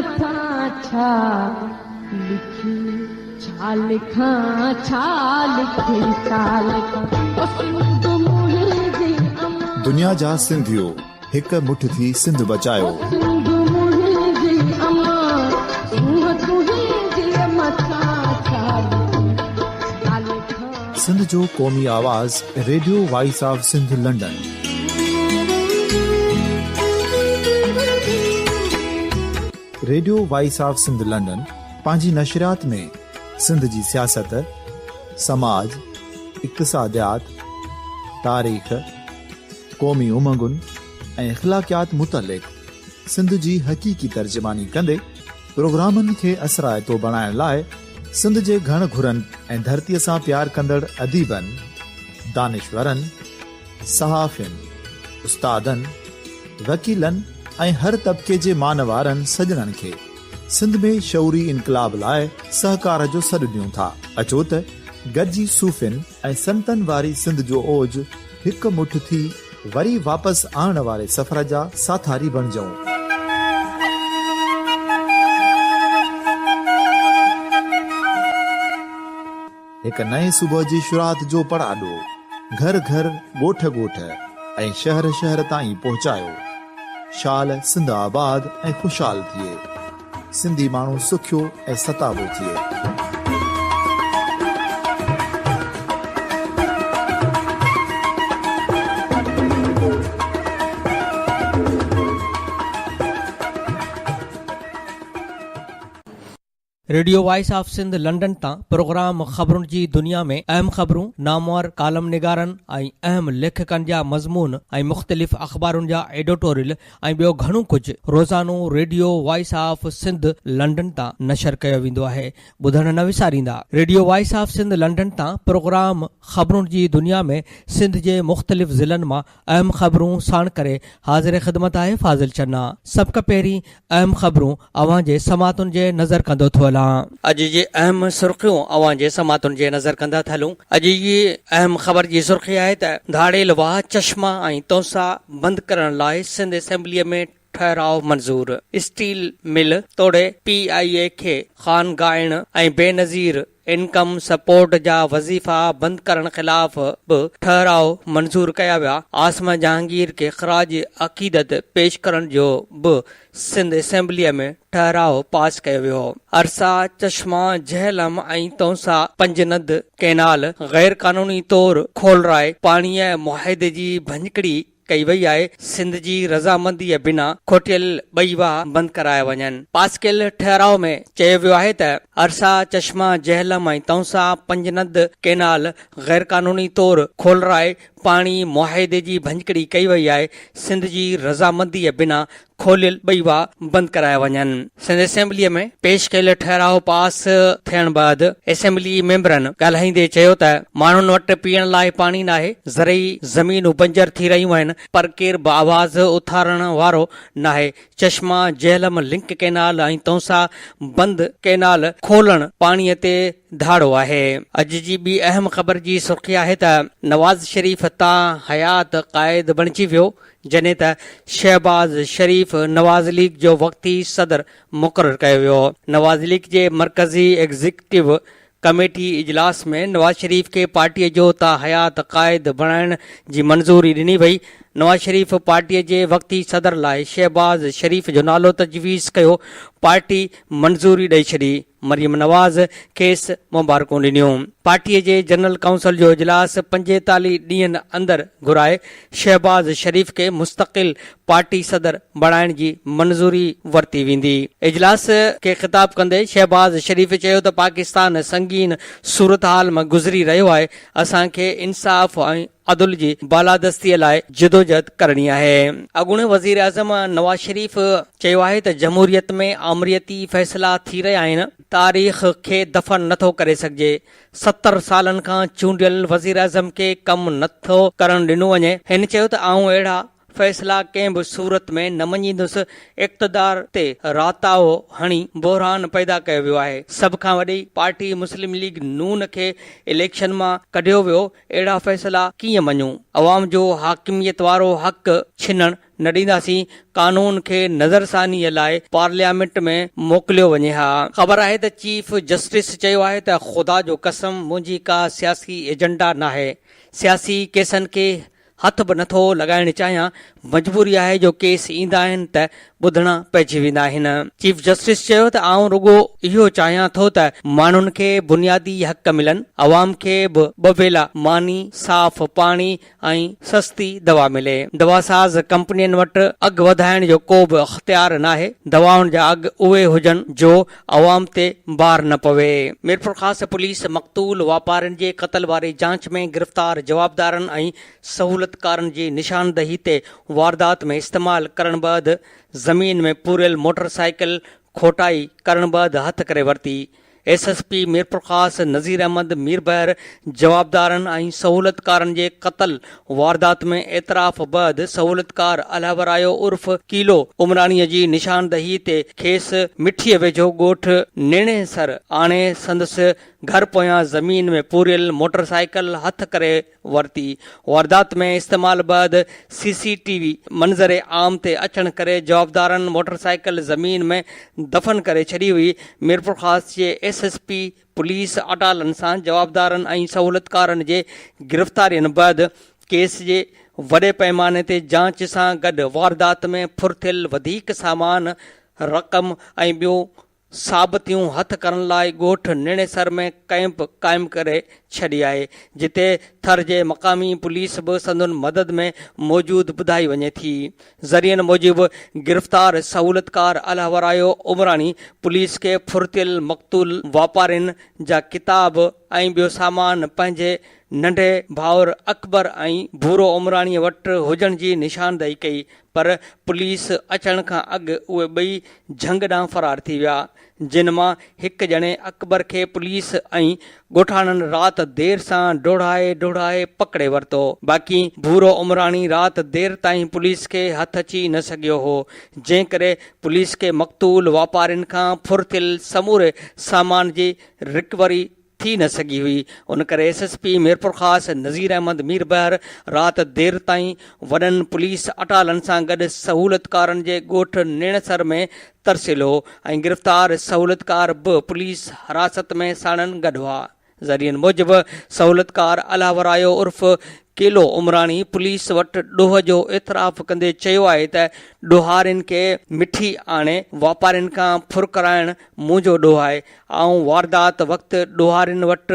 مٿان ڇا لکي ڇا لکان ڇا لکي ڇا لکان او سنڌ منهنجي امان. دنيا جا سنڌيو هڪ مٺ ٿي سنڌ بچايو. او سنڌ منهنجي امان سونهن تنهنجي مٿان ڇا لکي ڇا لکان. سنڌ جو قومي آواز radio voice of Sindh London. Radio voice of Sindh London پنهنجي نشريات ۾ سنڌ جي سياست، سماج، اقتصاديات، تاريخ، قومي امنگن ۽ اخلاقيات متعلق سنڌ جي حقيقي ترجماني ڪندي پروگرامن کي اثرائتو بڻائڻ لاء سنڌ جي گهڻ گهرن ۽ ڌرتيء سان پيار ڪندڙ اديبن، دانشورن، صحافين، استادن، وڪيلن ۽ هر طبقي جي مان وارن سڄڻن کي سنڌ ۾ شعوري انقلاب لاء سهڪار جو سڏ ڏيون ٿا. اچو ته گڏجي صوفين ۽ سنتن واري سنڌ جو اوج هڪ مٺ ٿي وري واپس آڻڻ واري سفر جا ساٿاري بڻجون. هڪ نئين صبح جي شروعات جو پڙاڏو گهر گهر، ڳوٺ ڳوٺ ۽ شهر شهر تائين پهچايو. شال سنڌ آباد ۽ خوشحال ٿئي. سنڌي ماڻهو سکيو ۽ ستابو ٿئي. Radio voice of Sindh London تان پروگرام خبرن جي دنيا ۾ اهم خبرون، نامور ڪالم نگارن ۽ اهم ليکڪن جا مضمون ۽ مختلف اخبارن جا ايڊيٽوريل ۽ ٻيو گهڻو ڪجهه روزانو radio voice of Sindh London تان نشر ڪيو ويندو آهي. ٻڌڻ نه وساريندا. Radio voice of Sindh London تان پروگرام خبرن جي دنيا ۾ سنڌ جي مختلف ضلعن مان اهم خبرون ساڻ ڪري حاضر خدمت آهي فاضل چنا سڀ کان پهرين اهم خبرون اوهان جي سماعتن جي نظر ڪندو ٿو هلان. اڄ جي اهم سرخيون اوهان جي سماعتن جي نظر ڪندا ٿا هلون. اڄ جي اهم خبر جي سرخي آهي ته ڌاڙيل واهه چشما ۽ تونسا بند ڪرڻ لاء سنڌ اسيمبليء ۾ ٺهراء منظور، اسٽيل مل توڙي پي آء اي کي خانگائڻ ۽ بينظير انڪم سپورٽ جا وظيفا بند ڪرڻ خلاف به ٺهراء منظور ڪيا ويا، عاصمه جهانگير کي خراج عقيدت پيش ڪرڻ جو به سنڌ اسيمبليء ۾ ٺهراء پاس ڪيو ويو. ارسا، چشما، جهلم ۽ تونسا پنجند ڪئنال غير قانوني طور کولرائي پاڻيء معاهدي جي ڀڃڪڙي ڪئي وئي آهي، سنڌ جي رضامنديء بنا کوٽيل ٻئي واهه بند ڪرايا وڃن. پاس ڪيل ٺهراء ۾ چيو ويو آهي ته ارسا، چشما، جهلم ۽ تونسا پنجند ڪئنال غيرقانوني طور کولرائي پاڻي معاهدي جي ڀڃڪڙي ڪئي وئي آهي، سنڌ جي رضامنديء بنا کوليل ٻئي واهه بند ڪرايا وڃن. سنڌ اسيمبليء ۾ پيش ڪيل ٺهراء پاس ٿيڻ بعد اسيمبلي ميمبرن ڳالهائيندي چيو ته ماڻهن وٽ پيئڻ لاء پاڻي ناهي، زرعي زمينون بنجر ٿي رهيون آهن پر ڪير به آواز اٿارڻ وارو ناهي، چشما جهلم لنڪ ڪئنال ۽ تونسا بند ڪئنال کولڻ پاڻي تي ڌاڙو آهي. اڄ جي ٻي اهم خبر جي سرخي آهي ته نواز شريف تا حيات قائد بڻجي ويو، جڏهن ته شهباز شريف نواز ليگ جو وقتي صدر مقرر ڪيو ويو. نواز ليگ جي مرڪزي ايگزيڪٽو ڪميٽي اجلاس ۾ نواز شريف کي پارٽي جو تاحيات قائد بڻائڻ جي منظوري ڏني وئي. نواز شريف پارٽي جي وقتي صدر لاء شهباز شريف جو نالو تجويز ڪيو، پارٽي منظوري ڏئي ڇڏي. مريم نواز کيس مبارڪون ڏنيون. پارٽي جي جنرل ڪائونسل جو اجلاس 45 ڏينهن اندر گهرائي شهباز شريف کي مستقل پارٽي صدر بڻائڻ جي منظوري ورتي ويندي. اجلاس کي خطاب ڪندي شهباز شريف چيو ته پاڪستان سنگين صورتحال مان گذري رهيو آهي، اسان کي انصاف ۽ عدل جي بالادستي لاء جدوجهد ڪرڻي آهي. اڳوڻي وزيراعظم نواز شريف چيو آهي ته جمهوريت ۾ آمريتي فيصلا ٿي رهيا آهن، تاريخ کي دفن نٿو ڪري سگهجي، 70 سالن کان چونڊيل وزيراعظم کي ڪم نٿو ڪرڻ ڏنو وڃي. هن چيو ته آئون اهڙا فيصلا ڪنهن به صورت ۾ نه مڃيندس، اقتدار تي راتاهو هڻي بحران پيدا ڪيو ويو آهي، سڀ کان وڏي پارٽي مسلم ليگ نون کي اليڪشن مان ڪڍيو ويو، اهڙا فيصلا ڪيئن مڃون؟ عوام جو حاڪميت وارو حق ڇنڻ نه ڏينداسين، قانون کي نظرثانيء لاء پارليامينٽ ۾ موڪليو وڃي ها. خبر آهي ته چيف جسٽس چيو آهي ته خدا جو قسم منهنجي ڪا سياسي ايجنڊا ناهي، سياسي ڪيسن کي هٿ به نٿو لڳائڻ چاهيان، مجبوري آهي جو ڪيس ايندا آهن ته ٻڌڻا پئجي ويندا آهن. چيف جسٽس چيو ته آئون رڳو اهو چاهيان ٿو ته ماڻهن کي بنيادي حق ملن، عوام کي به ٻه ويلا ماني، صاف پاڻي ۽ سستي دوا ملي. دواساز ڪمپنين وٽ اگهه وڌائڻ جو ڪو به اختيار ناهي، دوائن جا اگهه اهي هجن جو عوام تي بار نه پوي. ميرپورخاص پوليس مقتول واپارين جي قتل واري جاچ ۾ گرفتار جوابدارن ۽ سهولتڪارن جي نشاندهي تي واردات ۾ استعمال ڪرڻ بعد زمين ۾ پوريل موٽر سائيڪل کوٽائي ڪرڻ بعد هٿ ڪري ورتي. S S P Mirpurkhas Nazir Ahmed Mirbahar جوابدارن ۽ سهولتڪارن جي قتل واردات ۾ اعتراف بعد سهولتڪار الهورايو عرف ڪيلو عمراڻي جي نشاندهي تي کيس مٺيء ويجهو ڳوٺ نيڻي سر آڻي سندس گهر پويان زمين ۾ پوريل موٽر سائيڪل هٿ ڪري ورتي. واردات ۾ استعمال بعد سي سي ٽي وي منظر عام تي اچڻ ڪري جوابدارن موٽر سائيڪل زمين ۾ دفن ڪري ڇڏي هئي. ميرپورخاص جي ايس ايس پي پوليس اٽالن سان جوابدارن ۽ سهولتڪارن جي گرفتارين بعد ڪيس جي وڏي پئماني تي جاچ سان گڏ واردات ۾ ڦر ٿيل وڌيڪ سامان، رقم ۽ ٻيون ثابتيون هٿ ڪرڻ لاء ڳوٺ نيڻيسر ۾ ڪئمپ قائم ڪري ڇڏي آهي، جتي ٿر جي مقامي پوليس به سندن مدد ۾ موجود ٻڌائي وڃي ٿي. ذريعن موجب گرفتار سهولتڪار الهورايو عمراڻي پوليس کي ڦرتيل مقتول واپارين جا ڪتاب ۽ ٻيو سامان پنهنجي ننڍي ڀائر اڪبر ۽ ڀورو عمراڻي وٽ هجڻ جي نشاندهي ڪئي پر پوليس اچڻ کان اڳ اهي ٻئي جهنگ ڏانهن فرار ٿي ويا، جن مان هڪ ڄڻي اڪبر کي پوليس ۽ ڳوٺاڻن رات دير سان ڊوڙائي ڊوڙائي پڪڙي ورتو، باقي ڀورو عمراڻي رات دير تائين پوليس کي هٿ اچي نه سگهيو هو، جنهن ڪري پوليس کي مقتول واپارين کان ڦر ٿيل سموري سامان جي رڪوري ٿي نه سگهي هئي، ان ڪري S S P Mirpurkhas Nazir Ahmed Mirbahar رات دير تائين وڏن پوليس اٽالن سان گڏ سهولتڪارن جي ڳوٺ نيڻسر ۾ ترسيل هو ۽ گرفتار سهولتڪار به پوليس حراست ۾ ساڻن گڏ هئا. ذريعن موجب سهولتڪار الله ورايو عرف ڪيلو عمراڻي پوليس وٽ ڏوهه جو اعتراف ڪندي چيو آهي ته ڏوهارين کي مٺي آڻي واپارين کان ڦر ڪرائڻ منهنجو ڏوهه آهي، آئون واردات وقت ڏوهارين وٽ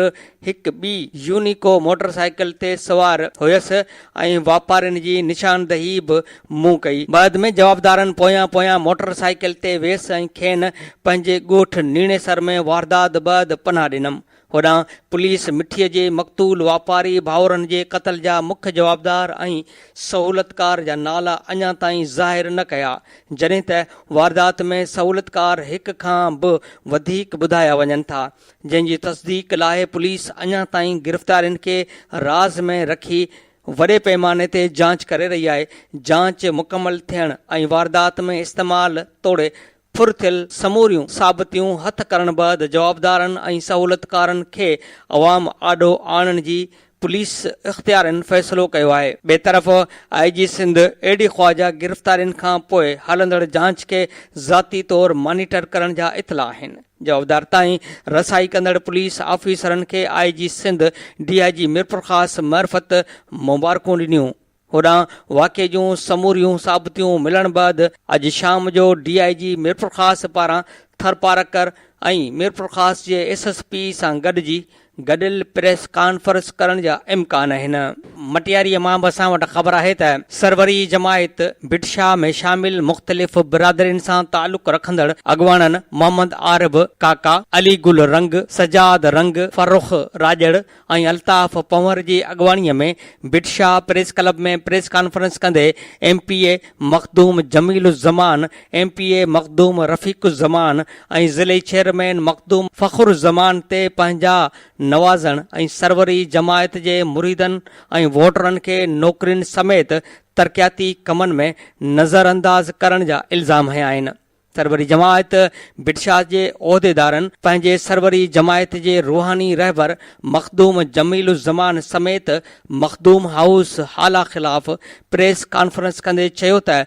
هڪ ٻي يونيڪو موٽر سائيڪل تي سوار هيس ۽ واپارين جي نشاندهي به مون ڪئي. بعد ۾ جوابدارن پويان پويان موٽر سائيڪل تي ويس ۽ کين پنهنجي ڳوٺ نيڻيسر ۾ واردات بعد پناهه ڏنم. هوڏانهن پوليس مٺيء جي مقتول واپاري ڀائرن جي قتل جا مک جوابدار ۽ سهولتڪار جا نالا اڃا تائين ظاهر نه ڪيا، جڏهن ته واردات ۾ سهولتڪار هڪ کان به وڌيڪ ٻڌايا وڃن ٿا، جنهن جي تصديق لاء پوليس اڃا تائين گرفتارين کي راز ۾ رکي وڏي پئماني تي جاچ ڪري رهي آهي، جاچ مڪمل ٿيڻ ۽ واردات ۾ استعمال توڙي ڦر ٿيل سموريون ثابتيون هٿ ڪرڻ بعد جوابدارن ۽ سهولتڪارن کي عوام آڏو آڻڻ جي پوليس اختيارين فيصلو ڪيو آهي. ٻئي طرف I G Sindh A D Khawaja گرفتارين کان پوء هلندڙ جاچ کي ذاتي طور مانيٽر ڪرڻ جا اطلاع آهن. جوابدار تائين رسائي ڪندڙ پوليس آفيسرن کي I G Sindh D I G Mirpurkhas معرفت مبارڪون ڏنيون. هوڏانهن واقعي جون سموريون ثابتيون ملڻ بعد اڄ شام جو ڊي I جي ميرپورخاص پاران ٿرپارڪر ۽ ميرپورخاص جي ايس ايس پي سان گڏجي گڏيل پريس ڪانفرنس ڪرڻ جا امڪان آهن. مٽياريء مان به اسان وٽ خبر آهي ته سروري جماعت ڀٽ شاهه ۾ شامل مختلف برادرين سان تعلق رکندڙ اڳواڻن محمد عارب ڪاڪا، علي گل رنگ، سجاد رنگ، فرخ راڄڙ ۽ الطاف پنهور جي اڳواڻي ۾ Bhit Shah press club ۾ press conference ڪندي M P A Makhdoom Jamil Uzzaman, M P A Makhdoom Rafiq Uzzaman ۽ ضلعي چيئرمين مخدوم فخر الزمان تي پنهنجا نوازڻ ۽ سروري جماعت جي مريدن ۽ ووٽرن کي نوڪرين سميت ترقياتي ڪمن ۾ نظرانداز ڪرڻ جا الزام هنيا آهن. سروري جماعت ڀٽشاهه جي عهديدارن پنهنجي سروري جماعت جي روحاني رهبر مخدوم جميل الزمان سميت مخدوم هائوس هالا خلاف پريس ڪانفرنس ڪندي چيو ته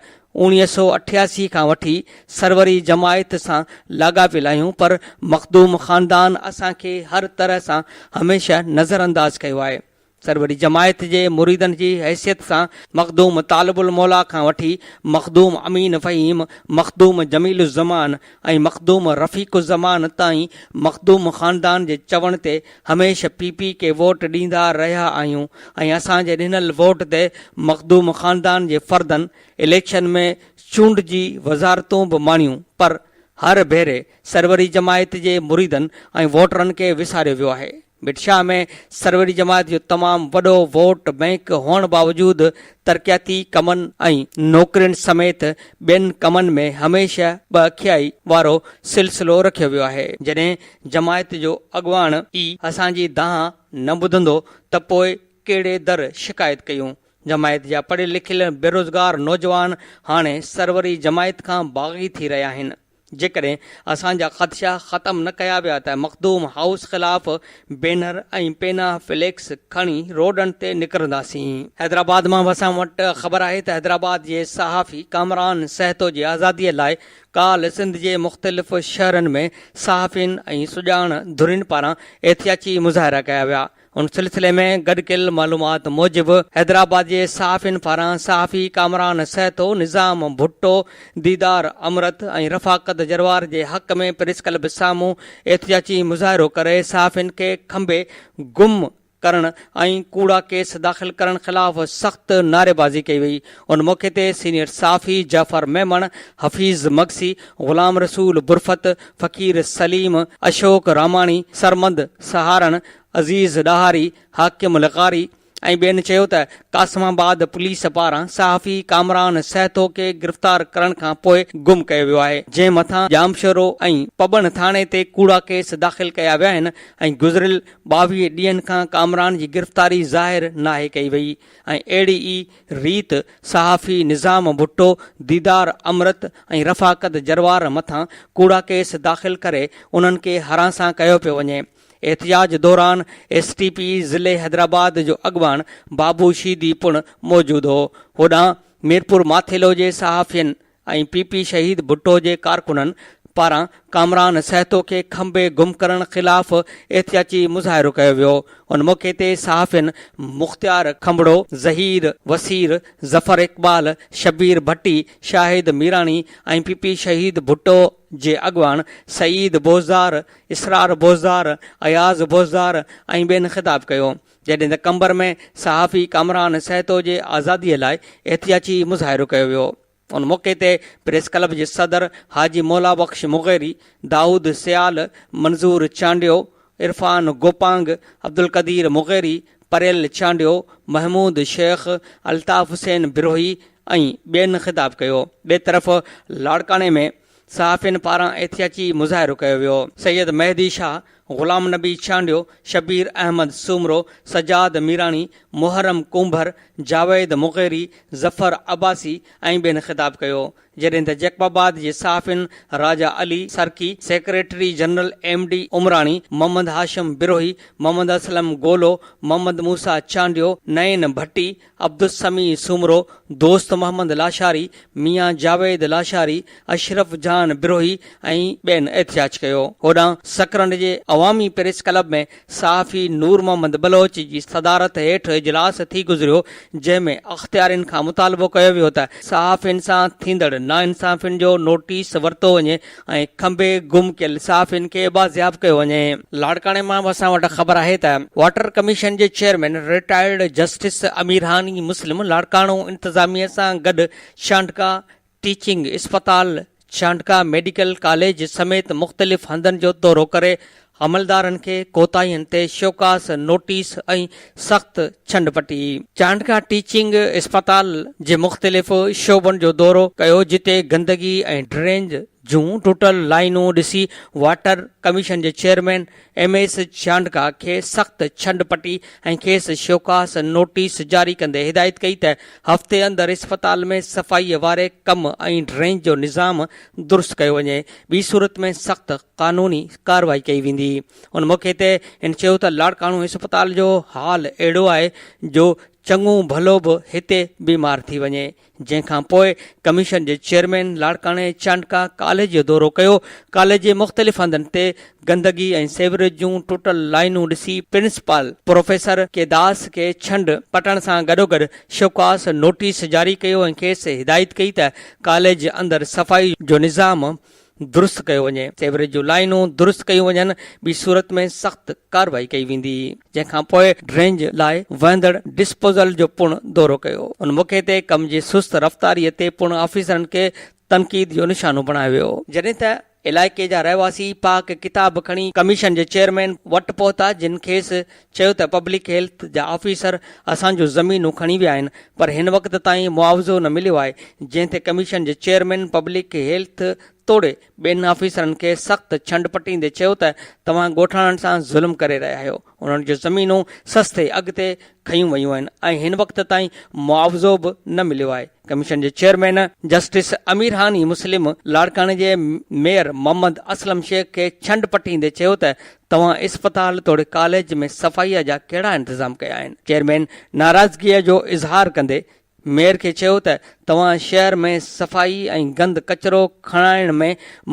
1988 کان وٺي سروري جماعت سان لاڳاپيل آهيون پر مخدوم خاندان اسان کي هر طرح سان هميشه نظرانداز ڪيو آهي. سروري جماعت جي مريدن جي حيثيت سان مخدوم طالب الموليٰ کان وٺي مخدوم امين فهيم، مخدوم جميل الزمان ۽ مخدوم رفيق الزمان تائين مخدوم خاندان جي چوڻ تي هميشه پي پي کي ووٽ ڏيندا رهيا آهيون ۽ اسان جي ڏنل ووٽ تي مخدوم خاندان جي فردن اليڪشن ۾ چونڊجي وزارتون به ماڻيون پر هر ڀيري سروري جماعت جي مريدن ۽ ووٽرن کي وساريو ويو آهي. ڀٽ شاهه ۾ سروري جماعت جو تمام وڏو ووٽ بئنڪ هئڻ باوجود ترقياتي ڪمن ۽ نوڪرين سميت ٻين ڪمن ۾ هميشه ٻه اکيائي وارو سلسلو رکيو ويو آهي. جڏهن جماعت جو اڳواڻ ئي اسان جي دانهن نه ٻڌندو ته پوء ڪهڙي در شڪايت ڪيون؟ جماعت جا پڙهيل لکيل بيروزگار نوجوان هاڻي سروري جماعت کان باغي ٿي رهيا آهن. جيڪڏهن اسان جا خدشا ختم نه ڪيا ويا ته مخدوم هائوس خلاف بينر ۽ پينا فليڪس کڻي روڊن تي نڪرنداسين. حيدرآباد مان به اسان وٽ خبر آهي ته حيدرآباد جي صحافي ڪامران سهتو جي آزادي لاء ڪالهه سنڌ جي مختلف شهرن ۾ صحافين ۽ سڄاڻ ڌرين پاران احتجاجي مظاهرا ڪيا ويا. ان سلسلي ۾ گڏ ڪيل معلومات موجب حيدرآباد جي صحافين پاران صحافي ڪامران سهتو، نظام ڀٽو، ديدار امرت ۽ رفاقت جروار جي حق ۾ پريس ڪلب سامهون احتجاجي مظاهرو ڪري صحافين کي کنڀي گم ڪرڻ ۽ ڪوڙا ڪيس داخل ڪرڻ خلاف سخت نعريبازي ڪئي وئي. ان موقعي تي سينيئر صحافي جعفر ميمڻ، حفيظ مگسي، غلام رسول برفت، فقير سليم، اشوڪ راماڻي، سرمد سهارڻ، عزيز ڏاهري، حاڪم لغاري ۽ ٻين چيو ته قاسم آباد پوليس پاران صحافي ڪامران سهتو کي گرفتار ڪرڻ کان پوء گم ڪيو ويو آهي جنهن مٿان ڄامشورو ۽ پٻڻ ٿاڻي تي ڪوڙا ڪيس داخل ڪيا ويا آهن ۽ گذريل 22 ڏينهن کان ڪامران جي گرفتاري ظاهر ناهي ڪئي وئي ۽ اهڙي ئي ريت صحافي نظام ڀٽو، ديدار امرت ۽ رفاقت جروار مٿان ڪوڙا ڪيس داخل ڪري انهن کي هراسان ڪيو پيو وڃي. احتجاج دوران ايس ٽي پي ضلعي حيدرآباد جو اڳواڻ بابو شيدي پڻ موجود هو. هوڏانهن ميرپور ماٿيلو جي صحافين ۽ پي پي شهيد ڀٽو جي ڪارڪنن پاران ڪامران سهتو کي کنڀي گم ڪرڻ خلاف احتجاجي مظاهرو ڪيو ويو. ان موقعي تي صحافين مختيار کنڀڙو، ظهير وسير، ظفر اقبال، شبير ڀٽي، شاهد ميراڻي ۽ پي پي شهيد ڀٽو جي اڳواڻ سعيد بوزدار، اسرار بوزدار، اياز بوزدار ۽ ٻين خطاب ڪيو. جڏهن ته قمبر ۾ صحافي ڪامران سهتو جي آزادي لاء احتجاجي مظاهرو ڪيو ويو. ان موقعي تي پريس ڪلب جي صدر حاجي مولا بخش مغيري، دائود سيال، منظور چانڊيو، عرفان گوپانگ، عبدالقدير مغيري، پريل چانڊيو، محمود شيخ، الطاف حسين بروهي ۽ ٻين خطاب ڪيو. ٻئي طرف لاڙڪاڻي ۾ صحافين پاران احتجاجي مظاهرو ڪيو ويو. سيد مهدي شاهه، غلام نبي چانڊيو، شبير احمد سومرو، سجاد ميراڻي، محرم ڪنڀر، جاويد مغيري، ظفر عباسي ۽ ٻين خطاب ڪيو. جڏهن ته جيڪب آباد جي صحافين Raja Ali Sarki, secretary general M D Umrani, Muhammad Hashim Brohi, Muhammad Aslam Golo, Muhammad Musa Chandio, Nain Bhatti, Abdul Sami Soomro, دوست محمد لاشاري، ميان جاويد لاشاري، اشرف جان بروهي ۽ ٻين احتجاج ڪيو. هوڏانهن سڪرنڊ جي عوامي پريس ڪلب ۾ صحافي نور محمد بلوچ جي صدارت هيٺ اجلاس ٿي گذريو، جنهن ۾ اختيارين کان مطالبو ڪيو ويو ته صحافين سان ٿيندڙ ناانصافين جو نوٽيس ورتو وڃي ۽ کنڀي گم ڪيل صحافين کي بازياب ڪيو وڃي. لاڙڪاڻي مان به اسان وٽ خبر آهي ته واٽر ڪميشن جي chairman retired justice Amir Hani Muslim Larkana انتظاميه سان گڏ چانڊڪا ٽيچنگ اسپتال، چانڊڪا ميڊيڪل ڪاليج سميت مختلف هنڌن جو دورو ڪري عملدارن کي ڪوتاهين تي شوڪاس نوٽيس ۽ سخت ڇنڊ پٽي. چانڊڪا ٽيچنگ اسپتال جي مختلف شعبن جو دورو ڪيو جتي گندگي ۽ ڊرينج جون ٽٽل لائينون ڏسي واٽر ڪميشن جي چيئرمين ايم ايس چانڊڪا کي سخت ڇنڊ پٽي ۽ کيس شوڪاس نوٽيس جاري ڪندي هدايت ڪئي ته هفتي اندر اسپتال ۾ صفائي واري ڪم ۽ ڊرينج جو نظام درست ڪيو وڃي ٻي صورت ۾ سخت قانوني ڪارروائي ڪئي ويندي. ان موقعي تي هن چيو ته لاڙڪاڻو اسپتال جو حال اهڙو آهي جو چڱو ڀلو به هتي بيمار ٿي وڃي جنهن کان پوء ڪميشن جي چيئرمين لاڙڪاڻي چانڊڪا ڪاليج جو دورو ڪيو، ڪاليج جي مختلف هنڌن تي گندگي ۽ سيوريج جون ٽٽل لائينون ڏسي پرنسپال پروفيسر ڪي داس کي ڇنڊ پٽڻ سان گڏوگڏ شوڪاس نوٽيس جاري ڪيو ۽ کيس هدايت ڪئي ته ڪاليج اندر صفائي جو نظام درست ڪيو وڃي، سيوريج جون لائينون درست ڪيون وڃن، ٻي صورت ۾ سخت ڪارروائي ڪئي ويندي. جنهن کان پوء ڊرينج لاء وهندڙ ڊسپوزل جو پڻ دورو ڪيو. ان موقعي تي ڪم جي سست رفتاري تي پڻ آفيسرن کي تنقيد جو نشانو بڻايو ويو. جڏهن ته علائقي جا رهواسي پاڪ ڪتاب کڻي ڪميشن جي چيئرمين وٽ پهتا جن کيس چيو ته پبلڪ هيلٿ جا آفيسر اسان جون زمينون کڻي ويا آهن پر هن وقت تائين معاوضو نه مليو آهي جنهن تي ڪميشن جي چيئرمين پبلڪ هيلٿ توڙي ٻين آفيسرن کي سخت ڇنڊ پٽيندي چيو ته توهان ڳوٺاڻن سان ظلم ڪري رهيا آهيو انهن جون زمينون سستي اگهه تي کنيون ويون آهن ۽ هن وقت تائين معاوضو به نه مليو آهي. ڪميشن جي چيئرمين جسٽس امير هاني مسلم لاڙڪاڻي جي ميئر محمد اسلم شيخ کي ڇنڊ پٽيندي چيو ته توهان اسپتال توڙي ڪاليج ۾ صفائي جا ڪهڙا انتظام ڪيا آهن؟ چيئرمين ناراضگيء جو اظهار ڪندي ميئر کي چيو ته توهان شهر ۾ صفائي ۽ گند ڪچرو کڻائڻ ۾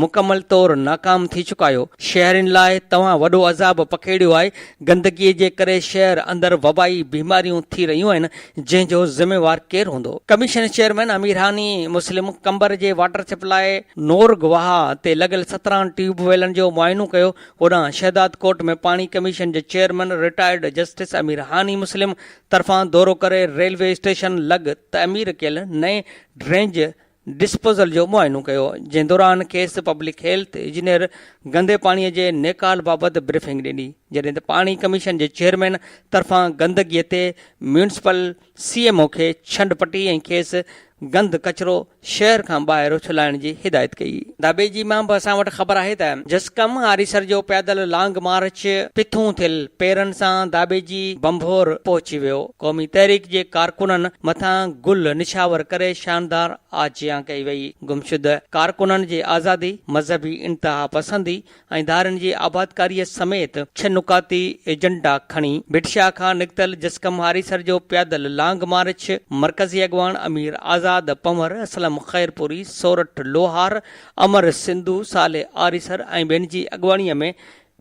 مڪمل طور ناڪام ٿي چڪا آهيو، شهرين لاء توهان وڏو عذاب پکيڙيو آهي، گندگي جي ڪري شهر اندر وبائي بيماريون ٿي رهيون آهن، جنهن جو ذميوار ڪير هوندو؟ ڪميشن چيئرمين امير هاني مسلم قمبر جي واٽر سپلاء نورگ واهه تي لڳل 17 ٽيوب ويلن جو معائنو ڪيو، هوڏانهن شهدادڪوٽ ۾ پاڻي ڪميشن جي chairman retired justice Amir Hani Muslim طرفان دورو ڪري ريلوي اسٽيشن لڳ تعمير ڪيل نئين ڊرينج ڊسپوزل جو معائنو ڪيو، جنهن دوران کيس پبلڪ هيلٿ انجنيئر گندي پاڻي جي نيڪال بابت بريفنگ ڏني، جڏهن ته پاڻي ڪميشن جي چيئرمين طرفان گندگي تي ميونسپل سي ايم او کي ڇنڊ پٽي ۽ کيس گند ڪچرو شهر کان ٻاهر اڇلائڻ جي هدايت ڪئي. داٻيجي مان به اسان وٽ خبر آهي ته جسقم آريسر جو پيادل لانگ مارچ پٿون ٿيل پيرن سان داٻيجي ڀنڀور پهچي ويو. قومي تحريڪ جي ڪارڪنن مٿان گل نڇاور ڪري شاندار آجيان ڪئي وئي. گمشده ڪارڪنن جي آزادي، مذهبي انتهاپسندي ۽ ڌارين جي آبادڪاريء سميت ڇهه نقاطي ايجنڊا کڻي ڀٽ شاهه کان نڪتل جسقم هاريسر جو پيادل لانگ مارچ مرڪزي اڳواڻ امير آزاد پنهور، اسلم خيرپوري، سورٺ لوهار، امر سنڌو، صالح آريسر ۽ ٻين جي اڳواڻيء ۾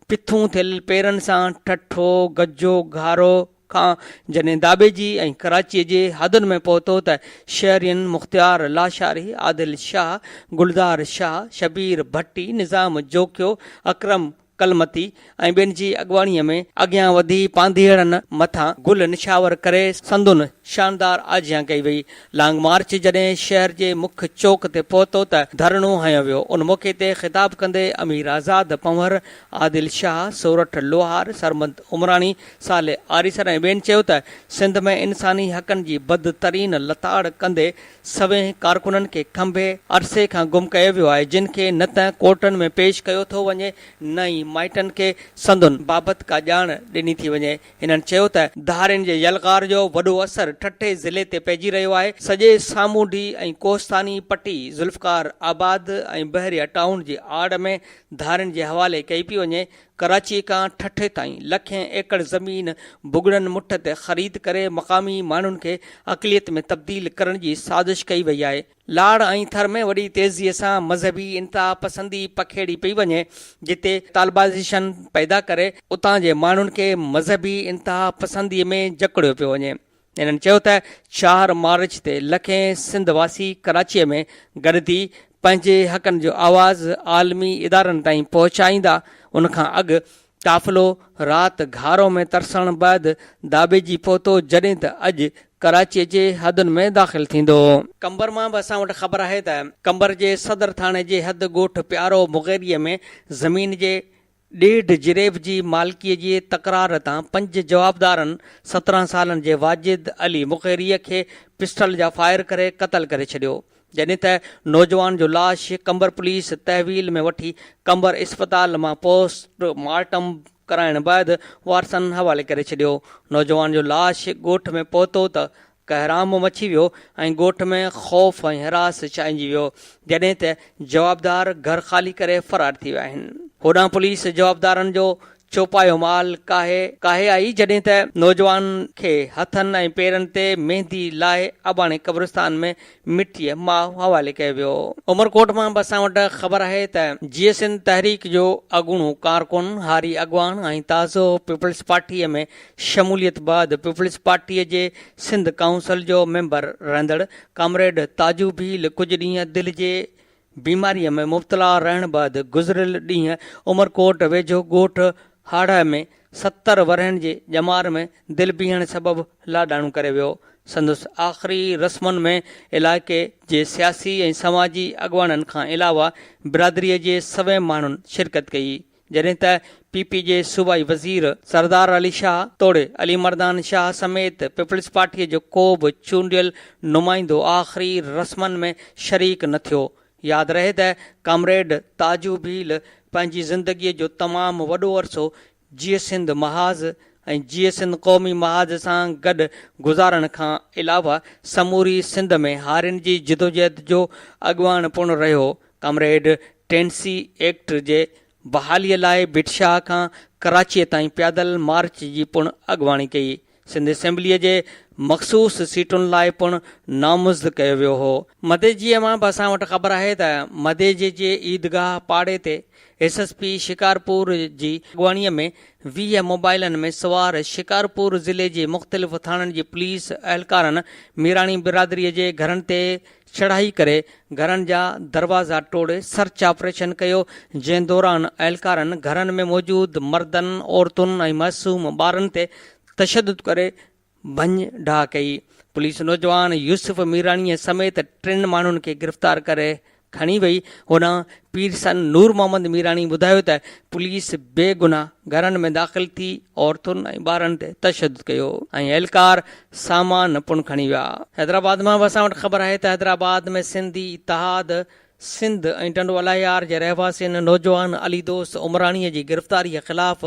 پٿون ٿيل پيرن سان ٺٺو، گجو، گهارو، کان جڏهن داٻيجي ۽ ڪراچيء جي حدن ۾ پهتو ته شهرين مختيار لاشاري، عادل شاهه، گلزار شاهه، شبير ڀٽي، نظام جوکيو، اڪرم ڪلمتي ۽ ٻين جي اڳواڻيء ۾ اڳيان وڌي پانڌيئڙن مٿان گل نڇاور ڪري سندن شاندار آجيان ڪئي وئي. لانگ مارچ جڏهن شهر جي مک چوڪ تي پهتو ته ڌرڻو هنيو ويو. ان موقعي تي خطاب ڪندي امير آزاد پنهور، عادل شاهه، سورٺ لوهار، سرمد عمراڻي، صالح آريسر ۽ ٻين چيو ته سنڌ ۾ انساني حقن جي بدترين لتاڙ ڪندي سوين ڪارڪنن کي کنڀي عرصي کان گم ڪيو ويو آهي جن کي نه ته ڪورٽن ۾ پيش ڪيو ٿو وڃي نه ئي مائٽن کي سندن بابت ڪا ڄاڻ ڏني ٿي وڃي. هنن چيو ته ڌارين جي يلغار جو وڏو اثر ٺٽي ضلعي تي پئجي رهيو آهي سڄي سامونڊي ۽ ڪوهستاني پٽي ذوالفقار آباد ۽ بحريه ٽائون جي آڙ ۾ ڌارين جي حوالي ڪئي پئي وڃي ڪراچي کان ٺٽي تائين لکين ايڪڙ زمين بگڙن مٺ تي خريد ڪري مقامي ماڻهن کي اقليت ۾ تبديل ڪرڻ جي سازش ڪئي وئي آهي. لاڙ ۽ ٿر ۾ وڏي تيزيء سان مذهبي انتهاپسندي پکيڙي پئي وڃي، جتي طالبائزيشن پيدا ڪري اتان جي ماڻهن کي مذهبي انتهاپسندي ۾ جڪڙيو پيو وڃي. هنن چيو ته چار مارچ تي لکين سنڌ واسي ڪراچيء ۾ گڏ ٿي پنهنجي حقن جو آواز عالمي ادارن تائين پهچائيندا، ان کان اڳ قافلو رات گهارو ۾ ترسڻ بعد داٻيجي پهتو جڏهن ته اڄ ڪراچيء جي حدن ۾ داخل ٿيندو. قمبر مان به اسان وٽ خبر آهي ته قمبر جي صدر ٿاڻي جي حد ڳوٺ پيارو مغيريء ۾ زمين جي ڏيڍ جريب جي مالڪيء جي تڪرار تان پنج جوابدارن 17 سالن جي واجد علي مغيريء کي پسٽل جا فائر ڪري قتل ڪري ڇڏيو. جڏهن ته نوجوان جو لاش قمبر پوليس تحويل ۾ وٺي قمبر اسپتال مان پوسٽ مارٽم ڪرائڻ بعد وارثن حوالي ڪري ڇڏيو. نوجوان جو لاش ڳوٺ ۾ پهتو ته ڪهرام مچي ويو ۽ ڳوٺ ۾ خوف ۽ هراس ڇانئجي ويو، جڏهن ته جوابدار گهر خالي ڪري فرار ٿي ويا آهن. هوڏانهن پوليس جوابدارن جو چوپايو مال ڪاهي ڪاهي آئي، جڏهن ته نوجوان کي هٿن ۽ پيرن تي ميندي لاهي اباڻي قبرستان ۾ مٽيء ماء حوالي ڪيو ويو. عمرڪوٽ مان به اسان وٽ خبر آهي ته جيئي سنڌ تحريڪ جو اڳوڻو ڪارڪن، هاري اڳواڻ ۽ تازو پيپلز پارٽيء ۾ شموليت بعد پيپلز پارٽيء جي سنڌ ڪائونسل جو ميمبر رهندڙ ڪامريڊ تاجو ڀيل ڪجهه ڏينهن دل جي بيماريء ۾ مبتلا رهڻ بعد گذريل ڏينهن عمرڪوٽ ويجهو ڳوٺ هاڙهه ۾ 70 ورهين جي ڄمار ۾ دل بيهڻ سبب لاڏاڻو ڪري ويو. سندس آخري رسمن ۾ علائقي جي سياسي ۽ سماجي اڳواڻن کان علاوه برادريء جي سوين ماڻهن شرڪت ڪئي. جڏهن ته پي پي جي صوبائي وزير سردار علي شاهه توڙي علي مردان شاهه سميت پيپلز پارٽيء جو ڪو به چونڊيل نمائندو آخري رسمن ۾ شريڪ نه ٿيو. ياد رهي ته ڪامريڊ تاجو ڀيل پنهنجي زندگيء جو تمام وڏو عرصو جيئي سنڌ محاذ ۽ جيئي سنڌ قومي محاذ سان گڏ گذارڻ کان علاوه سموري سنڌ ۾ هارين جي جدوجهد جو اڳواڻ پڻ رهيو. ڪامريڊ ٽينسي ايڪٽ جي بحاليء لاء ڀٽ شاهه کان ڪراچيء تائين پيادل مارچ جي پڻ اڳواڻي ڪئي. سنڌ اسيمبليء جي مخصوص سيٽن لاء پڻ نامزد ڪيو ويو هو. مديجيء مان به اسان وٽ خبر آهي ته مديجي جي عيدگاهه پاڙي تي ايس ايس پي شڪارپور جي اڳواڻيء ۾ 20 موبائلن ۾ سوار شڪارپور ضلعي جي مختلف ٿاڻن جي پوليس اهلڪارن ميراڻي برادريء جي گهرن تي چڙهائي ڪري گهرن جا دروازا ٽوڙي سرچ آپريشن ڪيو، جنهن دوران اهلڪارن گهرن ۾ موجود مردن، عورتن ۽ معصوم ٻارن تي تشدد ڪري ڀڃ ڊاهه ڪئي. پوليس نوجوان يوسف ميراڻي سميت ٽن ماڻهن کي گرفتار ڪري کڻي وئي. هوڏانهن پير سن نور محمد ميراڻي ٻڌايو ته پوليس بي گناهه گهرن ۾ داخل ٿي عورتن ۽ ٻارن تي تشدد ڪيو ۽ اهلڪار سامان پڻ کڻي ويا. حيدرآباد مان به اسان وٽ خبر آهي ته حيدرآباد ۾ سنڌي اتحاد سنڌ ۽ ٽنڊو الهيار جي رهواسين نوجوان علي دوست عمراڻي جي گرفتاري خلاف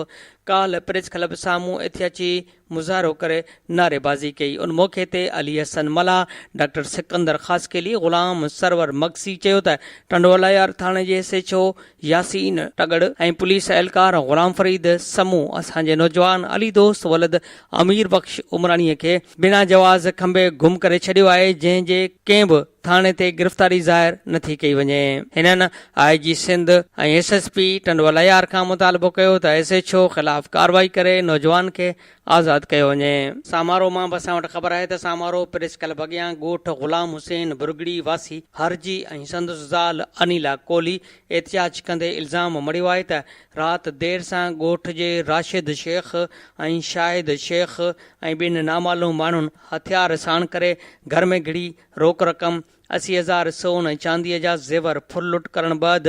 ڪالهه پريس ڪلب سامهون احتجاجي مظاهرو ڪري نعريبازي ڪئي. ان موقعي تي علي حسن ملاح، ڊاڪٽر سڪندر خاصخيلي، غلام سرور مگسي چيو ته ٽنڊو الهيار ٿاڻي جي S H O Yasin Tagar ۽ police اهلڪار غلام فريد سمون اسان جي نوجوان علي دوست ولد امير بخش عمراڻي کي بنا جواز کنڀي گم ڪري ڇڏيو آهي جنهن جي ڪنهن به ٿاڻي تي گرفتاري ظاهر نٿي ڪئي وڃي. هنن I G Sindh ۽ S S P Tando Allahyar کان مطالبو ڪيو ته ايس ايڇ او خلاف ڪارروائي ڪري نوجوان کي آزاد ڪيو وڃي. سامارو مان به اسان وٽ خبر آهي ته سامارو پريس ڪلب اڳيان ڳوٺ غلام حسين برگڙي واسي هرجي ۽ سندس زال انيلا ڪولهي احتجاج ڪندي الزام مڙهيو آهي ته رات دير سان ڳوٺ جي راشد شيخ ۽ شاهد شيخ ۽ ٻين نامعلوم ماڻهن هٿيار ساڻ ڪري گهر ۾ گهڙي روڪ رقم 80 هزار سون ۽ چانديء جا زيور ڦرلٽ ڪرڻ بعد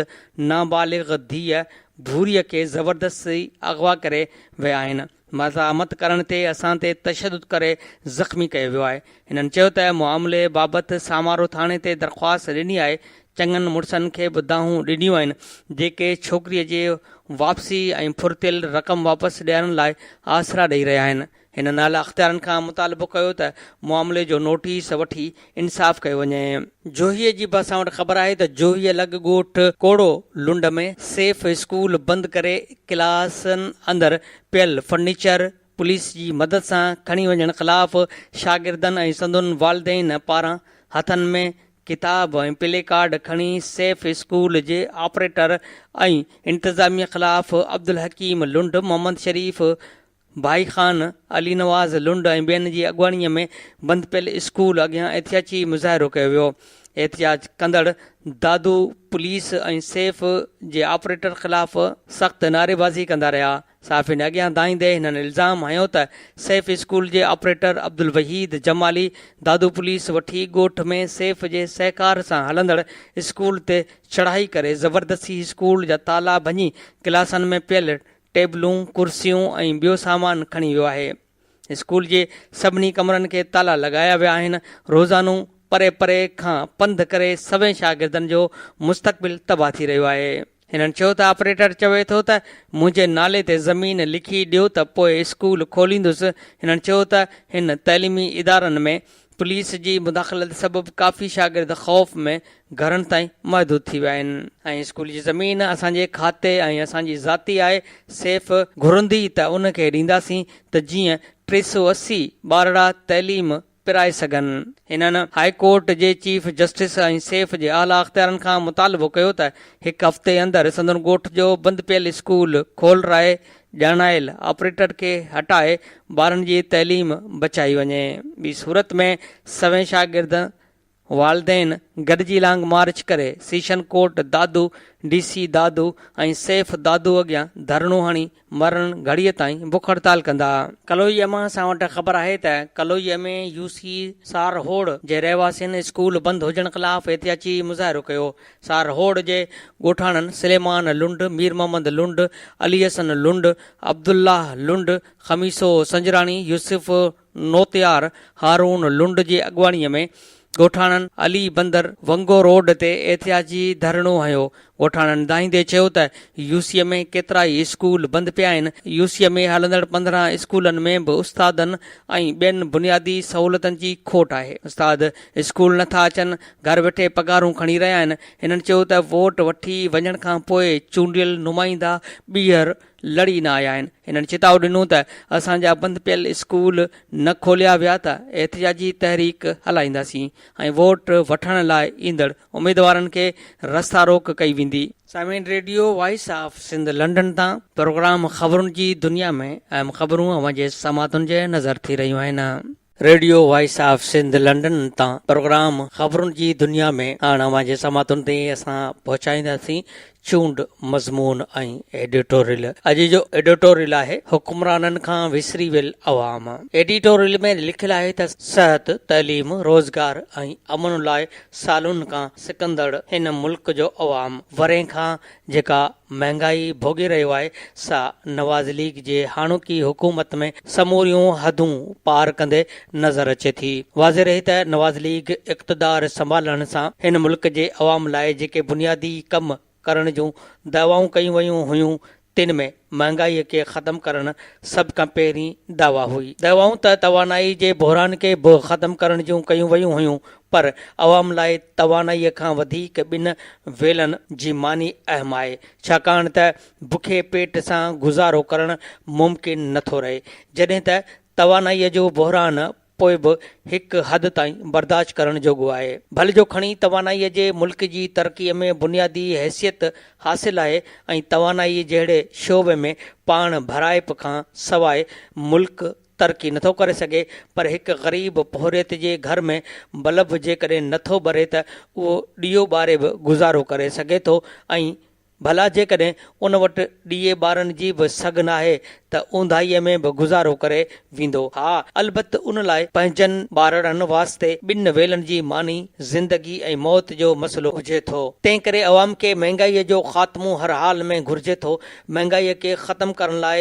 نابالغ ڌيء ڀوريء کي زبردستي اغوا ڪري ويا آهن. مزاحمت ڪرڻ تي اسان تي تشدد ڪري زخمي ڪيو ويو آهي. هنن چيو ته معاملي بابت سامارو ٿاڻي تي درخواست ڏني آهي، چڱن مڙسن کي به دانهون ڏنيون آهن، جيڪي ڇوڪريء جي واپسي ۽ ڦرتيل رقم واپس ڏيارڻ لاء آسرا ڏئي رهيا آهن. هنن اعليٰ اختيارن کان مطالبو ڪيو ته معاملي جو نوٽيس وٺي انصاف ڪيو وڃي. جوهيء جي به اسان وٽ خبر آهي ته جوهيء لڳ ڳوٺ ڪوڙو لنڊ ۾ سيف اسڪول بند ڪري ڪلاسن اندر پيل فرنيچر پوليس جي مدد سان کڻي وڃڻ خلاف شاگردن ۽ سندن والدين پاران هٿن ۾ ڪتاب ۽ پلي ڪارڊ کڻي سيف اسڪول جي آپريٽر ۽ انتظاميه خلاف عبدالحڪيم لنڊ، محمد شريف ڀائي خان، علي نواز لنڊ ۽ ٻين جي اڳواڻي ۾ بند پيل اسڪول اڳيان احتجاجي مظاهرو ڪيو ويو. احتجاج ڪندڙ دادو پوليس ۽ سيف جي آپريٽر خلاف سخت نعريبازي ڪندا رهيا. صحافين اڳيان دانهيندي هنن الزام هنيو ته سيف اسڪول جي آپريٽر عبدالوحيد جمالي دادو پوليس وٺي ڳوٺ ۾ سيف جي سهڪار سان هلندڙ اسڪول تي چڙهائي ڪري زبردستي اسڪول جا تالا ڀڃي ڪلاسن ۾ پيل ٽيبلون، ڪرسيون ۽ ٻيو سامان کڻي ويو آهي. اسڪول جي سڀني ڪمرن کي تالا لڳايا ويا آهن. روزانو پري پري کان پنڌ ڪري سوين شاگردن جو مستقبل تباهه ٿي رهيو آهي. هنن چيو ته آپريٽر چوي ٿو ته منهنجي نالي تي زمين لکي ڏيو ته پوء اسڪول کوليندس، هنن چيو ته هن تعليمي ادارن ۾ پوليس جي مداخلت سبب ڪافي شاگرد خوف ۾ گهرن تائين محدود ٿي ويا آهن. ۽ اسڪول جي زمين اسان جي کاتي ۽ اسان جي ذاتي آهي، سيف گهرندي ته ان کي ڏينداسين ته جيئن 380 ٻارڙا تعليم پرائي سگهن. هنن هاء ڪورٽ جي چيف جسٽس ۽ سيف جي اعليٰ اختيارن کان مطالبو ڪيو ته هڪ هفتي اندر سندن ڳوٺ جو بند پيل اسڪول کولرائي ڄاڻايل آپريٽر کي هٽائي ٻارن جي تعليم بچائي وڃي ٻي صورت ۾ سوين شاگرد والدين گڏجي لانگ مارچ ڪري session court Dadu, D C Dadu ۽ SAF Dadu اڳيان ڌرڻو هڻي مرڻ گهڙيء تائين بک هڙتال ڪندا. ڪلوئيء مان اسان وٽ خبر آهي ته ڪلوئيء ۾ يو سي سارهوڙ جي رهواسين اسڪول بند هجڻ خلاف احتجاجي مظاهرو ڪيو. سارهوڙ جي ڳوٺاڻن سليمان لنڊ، مير محمد لنڊ، علي حسن لنڊ، عبدالله لنڊ، خميسو سنجراڻي، يوسف نوتيار هارون لنڊ جي اڳواڻي ۾ ڳوٺاڻن علي بندر ونگو روڊ تي احتجاجي ڌرڻو هنيو. ڳوٺاڻن دانهيندي چيو ته يو سي ۾ ڪيترائي اسڪول بند پيا آهن، يو سي ۾ هلندڙ 15 اسڪولن ۾ به استادن ۽ ٻين بنيادي سهولتن جي کوٽ آهي، استاد اسڪول نٿا اچن، گهر ويٺي پگهارون کڻي رهيا آهن. هنن چيو ته ووٽ وٺي وڃڻ کانپوء چونڊيل نمائندا ٻيهر لڙي نه آيا آهن. هنن چتاء ڏنو ته اسان جا بند پيل اسڪول نه کوليا ويا ته احتجاجي تحريڪ هلائينداسين ۽ ووٽ وٺڻ لاء ايندڙ اميدوارن کي رستا روڪ ڪئي ويندي. سامعين radio voice of Sindh London تان پروگرام خبرن جي دنيا ۾ اهم خبرون اوهان جي سماعتن جي نظر ٿي رهيون آهن. Radio voice of Sindh London تان پروگرام خبرن جي دنيا ۾ هاڻ اوهان جي سماعتن تائين اسان پهچائينداسين چونڊ مضمون ۽ ايڊيٽوريل. اڄ جو ايڊيٽوريل آهي حڪمرانن کان وسري ويل عوام. ايڊيٽوريل ۾ لکيل آهي ته صحت، تعليم، روزگار ۽ امن لاء سالن کان سڪندڙ هن ملڪ جو عوام ورهين کان جيڪا مهنگائي ڀوڳي رهيو آهي سا نواز ليگ جي هاڻوڪي حڪومت ۾ سموريون حدون پار ڪندي نظر اچي ٿي. واضح رهي ته نواز ليگ اقتدار سنڀالڻ سان هن ملڪ جي عوام لاء جيڪي بنيادي ڪم ڪرڻ جون دعوائون ڪيون ويون هيون تن ۾ مهنگائي کي ختم ڪرڻ سڀ کان پهرين دعويٰ هئي. دعوائون ته توانائي جي بحران کي به ختم ڪرڻ جون ڪيون ويون هيون پر عوام لاء توانائيء کان وڌيڪ ٻن ويلن جي ماني اهم آهي، ڇاڪاڻ ته بکئي پيٽ سان گذارو ڪرڻ ممڪن نه ٿو رهي، جڏهن ته توانائيء جو بحران پوء به هڪ حد تائين برداشت ڪرڻ جوڳو آهي. ڀل جو کڻي توانائيء جي ملڪ جي ترقيء ۾ بنيادي حيثيت حاصل آهي ۽ توانائيء جهڙي شعبي ۾ پاڻ ڀرائپ کان سواء ملڪ ترقي نٿو ڪري سگهي پر هڪ غريب پورهيت جي گهر ۾ بلب جيڪڏهن نٿو ٻري ته اهو ڏيئو ٻاري به گذارو ڪري سگهي ٿو ۽ ڀلا جيڪڏهن ان وٽ ڏيئي ٻارڻ جي به سگهه ناهي ته اونداهيء ۾ به گذارو ڪري ويندو. ها البت ان لاء پنهنجن ٻارڙن واسطي ٻن ويلن جي ماني زندگي ۽ موت جو مسئلو هجي ٿو. تنهن ڪري عوام کي مهنگائيء جو خاتمو هر حال ۾ گهرجي ٿو. مهنگائيء کي ختم ڪرڻ لاء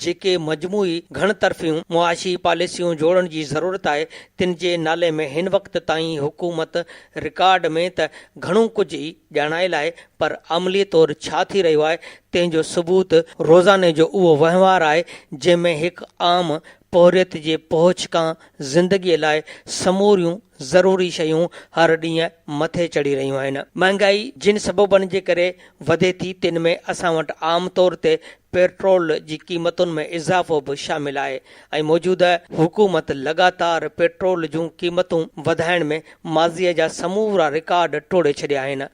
جيڪي مجموعي گهڻ طرفيون معاشي پاليسيون جوڙڻ جي ضرورت آهي، تن جي نالي ۾ هن وقت تائين حڪومت رڪارڊ ۾ ته گهڻو ڪجهه ئي ڄاڻايل آهي پر عملي طور ڇا ٿي رهيو آهي، تنهن جو ثبوت روزاني جو اهو وهنوار آهي، جنهن ۾ هڪ عام پورهيت جي پهچ کان زندگيء لاء سموريون ضروري شيون هر ڏينهن مٿي چڙهي رهيون آهن. مهانگائي جن سببن جي ڪري وڌي ٿي تن ۾ اسان وٽ عام طور تي پيٽرول جي قيمتن ۾ اضافو به شامل آهي ۽ موجوده حڪومت لڳاتار پيٽرول جون قيمتون وڌائڻ ۾ ماضيء جا سمورا رڪارڊ ٽوڙي ڇڏيا آهن.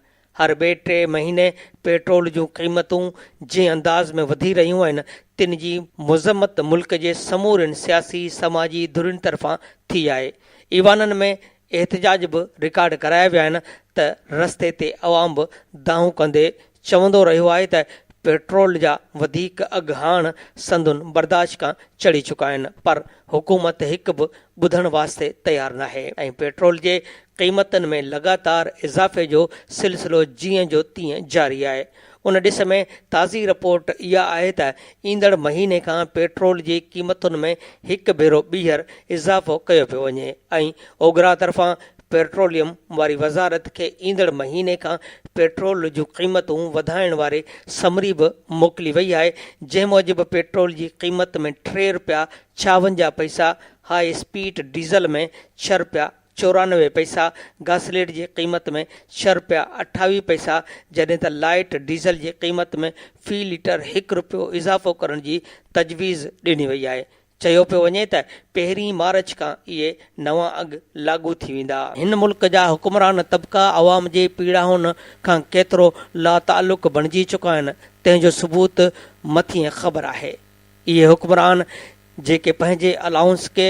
هر ٻئي ٽئين مهيني پيٽرول جون قيمتون جنهن انداز ۾ وڌي رهيون آهن تن جي مذمت ملڪ جي سمورين سياسي سماجي ڌرين طرفان ٿي آهي. ايوانن ۾ احتجاج به رڪارڊ ڪرايا ويا آهن ته رستي تي عوام به دانهون ڪندي چوندو رهيو آهي ته پيٽرول جا وڌيڪ اگهه هاڻ سندن برداشت کان چڙهي چڪا آهن پر حڪومت هڪ به ٻڌڻ واسطي تيار ناهي ۽ پيٽرول جي قيمتن ۾ لڳاتار اضافي جو سلسلو جيئن جو تيئن جاري آهي. ان ڏس ۾ تازي رپورٽ اها آهي ته ايندڙ مهيني کان پيٽرول جي قيمتن ۾ هڪ ڀيرو ٻيهر اضافو ڪيو پيو وڃي ۽ اوگرا طرفان پيٽروليم واري وزارت کي ايندڙ مهيني کان پيٽرول جون قيمتون وڌائڻ واري سمري به موڪلي وئي آهي، جنهن موجب پيٽرول جي قيمت ۾ ٽي رپيا ڇاونجاهه پئسا، هاء اسپيڊ ڊيزل ۾ ڇهه رپيا 94 پئسا، گاسليٽ جي قيمت ۾ ڇهه رپيا 28 پئسا جڏهن ته لائيٽ ڊيزل جي قيمت ۾ في ليٽر هڪ رپيو اضافو ڪرڻ جي تجويز ڏني وئي آهي. چيو پيو وڃي ته پهرين مارچ کان اهي نوان اگهه لاڳو ٿي ويندا. هن ملڪ جا حڪمران طبقا عوام جي پيڙائن کان ڪيترو لاتعلق بڻجي چڪا آهن، تنهن جو ثبوت مٿين خبر آهي. اهي حڪمران جيڪي پنهنجي الائونس کي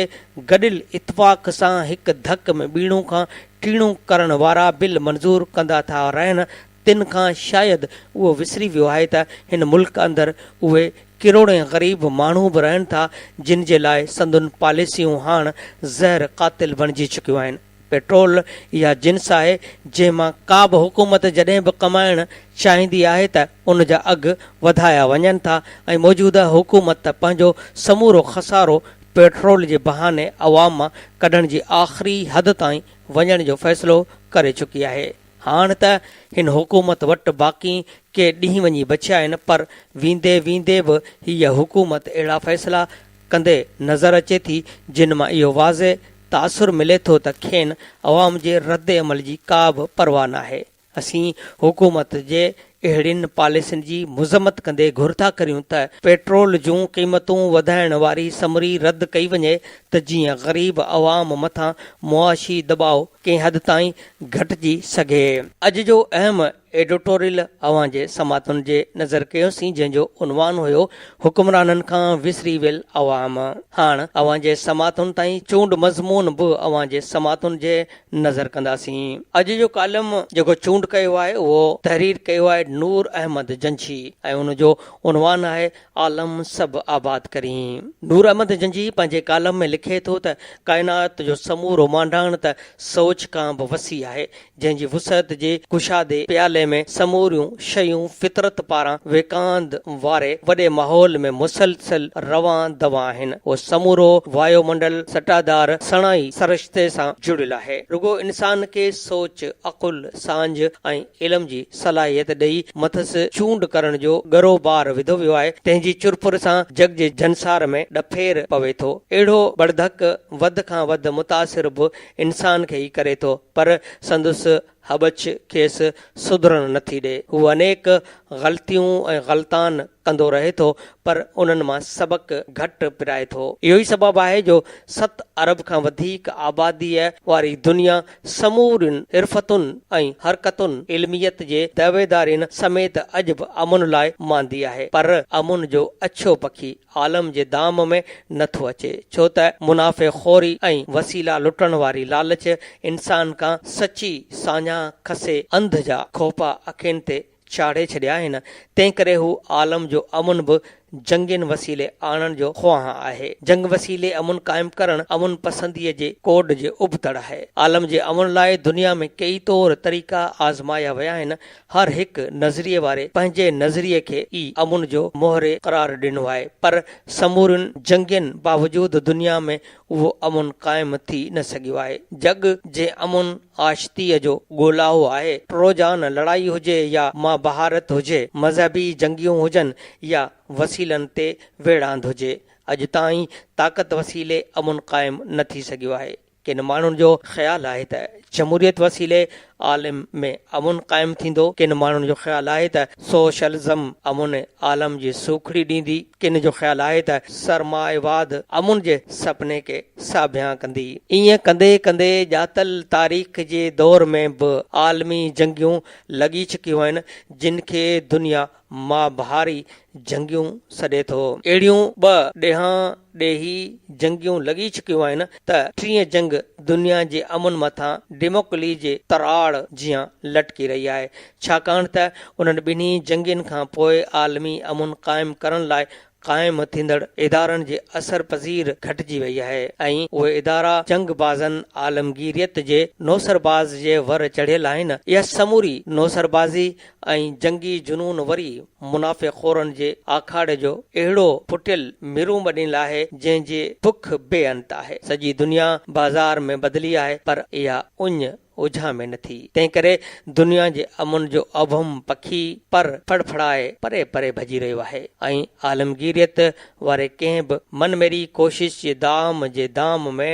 گڏيل اتفاق سان هڪ ڌڪ ۾ ٻيڻو کان ٽيڻو ڪرڻ وارا بل منظور ڪندا ٿا رهن، تن کان شايد اهو وسري ويو آهي ته هن ملڪ اندر اهي ڪروڙين غريب ماڻهو به رهن ٿا، جن جي لاء سندن پاليسيون هاڻ زهر قاتل بڻجي چڪيون آهن. پيٽرول اها جنس آهي، جنهن مان ڪا به حڪومت جڏهن به ڪمائڻ چاهيندي آهي ته ان جا اگهه وڌايا وڃن ٿا ۽ موجوده حڪومت ته پنهنجو سمورو خسارو پيٽرول جي بهاني عوام مان ڪڍڻ جي آخري حد تائين وڃڻ جو فيصلو ڪري چڪي آهي. هاڻ ته هن حڪومت وٽ باقي ڪي ڏينهن وڃي بچيا آهن پر ويندي ويندي به هيء حڪومت اهڙا فيصلا ڪندي نظر اچي ٿي جن مان اهو واضح تاثر ملي ٿو ته کين عوام جي رد عمل جي ڪا به پرواهه ناهي. اسين حڪومت جي اهڙين پاليسين جي مذمت ڪندي گهر ٿا ڪريون ته پيٽرول جون قيمتون وڌائڻ واري سمري رد ڪئي وڃي ته جيئن غريب عوام مٿان معاشي دٻاء ڪنهن حد تائين گهٽجي سگهي. اڄ جو اهم ايڊيٽوريل اوهان جي سماعتن جي نظر ڪيوسين جنهن جو عنوان هيو حڪمرانن کان وسري ويل عوام. هاڻ اوهان جي سماعتن تائين چونڊ مضمون به اوهان جي سماعتن جي نظر ڪنداسين. اڄ جو ڪالم جيڪو چونڊ ڪيو آهي اهو تحرير ڪيو آهي نور احمد جنجهي ۽ ان جو عنوان آهي عالم سڀ آباد ڪرين. نور احمد جنجهي پنهنجي ڪالم ۾ لکي ٿو ته ڪائنات جو سمورو مانڊاڻ ته سوچ کان به وسيع آهي، جنهن جي وسعت جي ڪشادي پيالي ۾ سموريون شيون فطرت پاران ويڪاند واري وڏي ماحول ۾ مسلسل روان دوان آهن. اهو سمورو وايو منڊل سٽادار سڻائي سرشتي سان جڙيل آهي. رڳو انسان کي سوچ، عقل، سانجهه ۽ علم جي صلاحيت ڏئي مٿس چونڊ ڪرڻ جو ڳرو بار وڌو ويو آهي، تنهن جي چرپر سان جڳ جي جنسار ۾ ڏڦير پوي ٿو. اهڙو ٻڙڌڪ وڌ کان وڌ متاثر به انسان کي ئي ڪري ٿو، پر سندس هٻڇ کيس سڌرڻ نٿي ڏئي. هو انيڪ غلطيون ۽ غلطان ڪندو رهي ٿو، پر انهن مان سبق گهٽ پرائي ٿو. اهو ئي سبب آهي جو ست ارب کان وڌيڪ آباديء واري دنيا سمورين حرفتن ۽ حرڪتن، علميت جي دعويدارين سميت اڄ به امن لاء ماندي آهي، پر امن جو اڇو پکي عالم جي دام ۾ نه ٿو اچي، ڇو ته منافع خوري ۽ وسيلا لٽڻ واري لالچ انسان کان سچي ساڃاهه کسي انڌ جا کوپا اکين تي چاڙهي ڇڏيا آهن، تنهن ڪري هو عالم جو امن به جنگين وسيلي آڻڻ جو خواهان آهي. جنگ وسيلي امن قائم ڪرڻ امن پسنديء جي ڪوڊ جي ابتڙ آهي. عالم جي امن لاء دنيا ۾ ڪيئي طور طريقا آزمايا ويا آهن، هر هڪ نظريي واري پنهنجي نظريي کي ئي امن جو مهري قرار ڏنو آهي، پر سمورين جنگين باوجود دنيا ۾ اهو امن قائم ٿي نه سگهيو آهي. جڳ جي امن آشتيء جو ڳولائو آهي. ٽروجان لڙائي هجي يا مهاڀارت هجي، مذهبي جنگيون هجن يا وسيلن تي ويڙهاند هجي، اڄ تائين طاقت وسيلي امن قائم نه ٿي سگهيو آهي. ڪن ماڻهن جو خيال آهي ته جمهوريت وسيلي عالم ۾ امن قائم ٿيندو، ڪن ماڻهن جو خيال آهي ته سوشلزم امن عالم جي سوکڙي ڏيندي، ڪن جو خيال آهي ته سرمائيواد امن جي سپني کي ساڀيان ڪندي. ائين ڪندي ڪندي ڄاتل تاريخ جي دور ۾ به عالمي جنگيون لڳي چڪيون آهن، جن کي دنيا مهاڀاري جنگيون سڏي ٿو. اهڙيون ٻه ڏيهان ڏيهي جنگيون لڳي چڪيون آهن ته ٽين جنگ دنيا جي امن مٿان ڊيموڪلي جي تراڙ جيان لٽڪي رهي آهي، ڇاڪاڻ ته انهن ٻنهي جنگين کان پوء عالمي امن قائم ڪرڻ لاء قائم ٿيندڙ ادارن جي اثر پذير گهٽجي وئي آهي ۽ اهي ادارا جنگ بازن عالمگيريت جي نوسرباز جي ور چڙهيل آهن. اها سموري نوسربازي ۽ جنگي جنون وري منافع خورن جي آکاڙي جو اهڙو ڦٽيل مرون ٻڏيل آهي جنهن جي بک بي انت آهي. سڄي دنيا بازار ۾ بدلي آهي پر اها اڃ اجهامي نه ٿي. تنهنڪري دنيا جي امن جو ابهم پکي پر ڦڙڦڙائي پري پري ڀڄي رهيو آهي ۽ عالمگيريت واري ڪنهن به من ميري ڪوشش جي دام جي دام ۾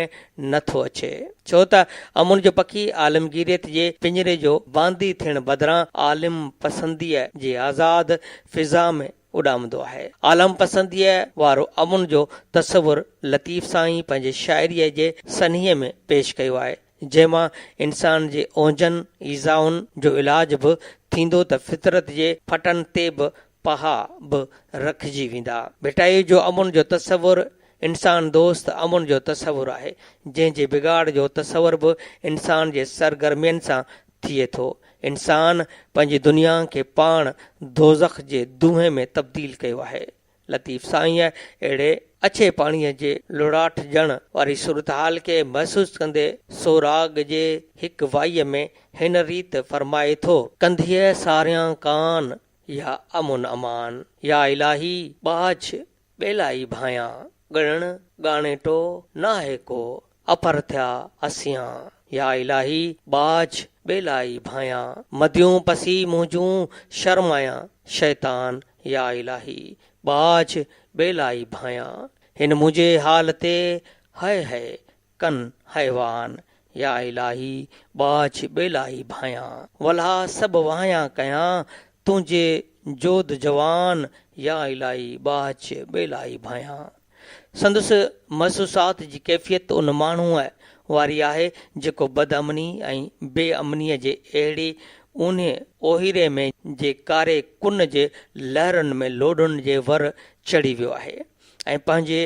نه ٿو اچي. ڇو ته امن جو پکي عالمگيريت جي پڃري جو باندي ٿيڻ بدران عالم پسنديء جي آزاد فضا ۾ اڏامندو آهي. عالم پسنديء وارو امن جو تصور لطيف سائين پنهنجي شاعريء جي سنهيء ۾ پيش ڪيو آهي. جنهن مان انسان جي اونجن، ايذائن، جو علاج به ٿيندو ته فطرت جي ڦٽن تي به پها به رکجي ويندا. ڀٽائيء جو امن جو تصور انسان دوست امن جو تصور آهي، جنهن جي بگاڙ جو تصور به انسان جي سرگرمين سان ٿئي ٿو. انسان پنهنجي دنيا کي پاڻ دوزخ جي دونهين ۾ تبديل ڪيو آهي. لطيف سائينء اهڙي اڇي پاڻيء جي لڙاٽجڻ واري صورتحال کي محسوس ڪندي سوراڳ جي هڪ وائيء ۾ هن ريت فرمائي ٿو. ڪنڌيء ساريان ڪان، يا امن امان. يا الاهي ٻاجهه ٻيلائي ڀانيان. ڳڻڻ ڳاڻيٽو ناهي ڪو، اپر ٿيا اسيان. يا الاهي ٻاجهه ٻيلائي ڀانيان. مديون پسي منهنجون شرمايان شيطان يا الاهي ٻاجهه ٻيلائي ڀانيان. هن منهنجي حال تي هئي هئي ڪن حيوان يا الاهي ٻاجهه ٻيلائي ڀانيان. ولها سڀ وهايان ڪيان تنهنجي جود جوان يا الاهي ٻاجهه ٻيلائي ڀانيان. سندس محسوسات جي ڪيفيت ان ماڻهوء واري آهي، جيڪو بدامني ۽ بي امنيء جي اهڙي اونهي اوهيري ۾ جي ڪاري ڪن جي لهرن ۾ لوڏن جي ور چڙهي ويو آهي ۽ پنهنجي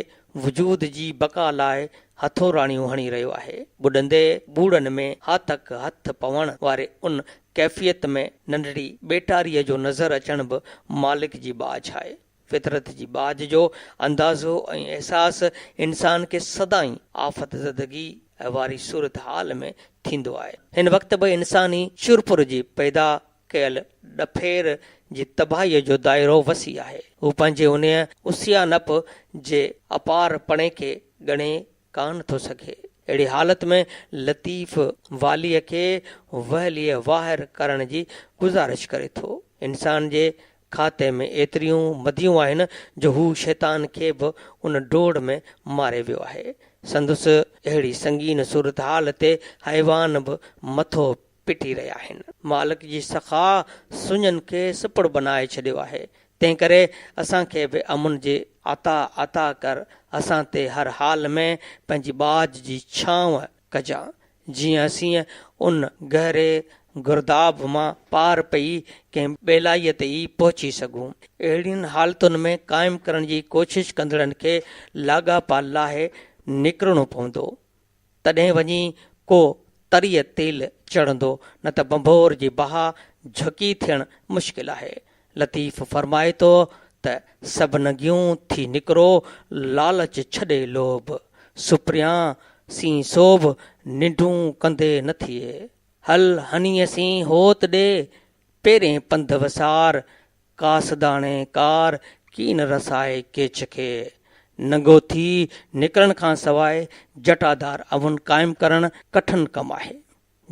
وجود جي بقا لاء هٿوراڙيون هڻي رهيو آهي. ٻڏندي ٻوڙن ۾ هاتڪ هٿ پوڻ واري ان ڪيفيت ۾ ننڍڙي ٻيٽاريء جو نظر اچڻ به مالڪ جي ٻاجهه آهي. فطرت جي ٻاجهه جو اندازو ۽ احساس انسان کي سدائين آفت زدگي واري صورتحال ۾ ٿيندو آهي. هن وقت به انساني چرپر جي پيدا ڪيل ڏڦير جي تباهيء جو دائرو وسيع آهي. هو پنهنجي انهيء اسيانپ جي اپار پڻي کي ڳڻي ڪانه ٿو سگهي. اهڙي حالت ۾ لطيف واليء کي وهليء واهر ڪرڻ جي گذارش ڪري ٿو. انسان جي کاتي ۾ ايتريون مديون آهن جو هو شيطان کي به ان ڊوڙ ۾ ماري ويو آهي. سندس اهڙي سنگين صورتحال تي حيوان به مٿو پٽي رهيا آهن. مالڪ جي سخا سڃن کي سپڙ بنائي ڇڏيو آهي، تنهنڪري اسان کي به امن جي عطا عطا ڪر، اسان تي هر حال ۾ پنهنجي ٻاجهه جي ڇانو ڪجان، جيئن اسين ان گهري گرداب مان پار پئي ڪنهن ٻيلائيء تي ئي پهچي سگهون. اهڙين حالتن ۾ قائم ڪرڻ جي ڪوشش ڪندڙن کي لاڳاپا لاهي نڪرڻو پوندو. تڏهن وڃي ڪو تريء تيل چڙهندو، نه ته ڀنڀور جي باهه جهڪي ٿيڻ مشڪل آهي. لطيف فرمائي ٿو ته، سڀ ننگيون ٿي نڪرو، لالچ ڇڏي لوڀ. سپريان سين سوڀ، ننڊون ڪندي نه ٿئي. هل هنيء سين هوت ڏي، پيرين پنڌ وسار. قاصداڻي ڪار ڪين رسائي ڪيچ کي. ننگو ٿي نڪرڻ کان سواء جٽادار امن قائم ڪرڻ ڪٺن ڪم آهي.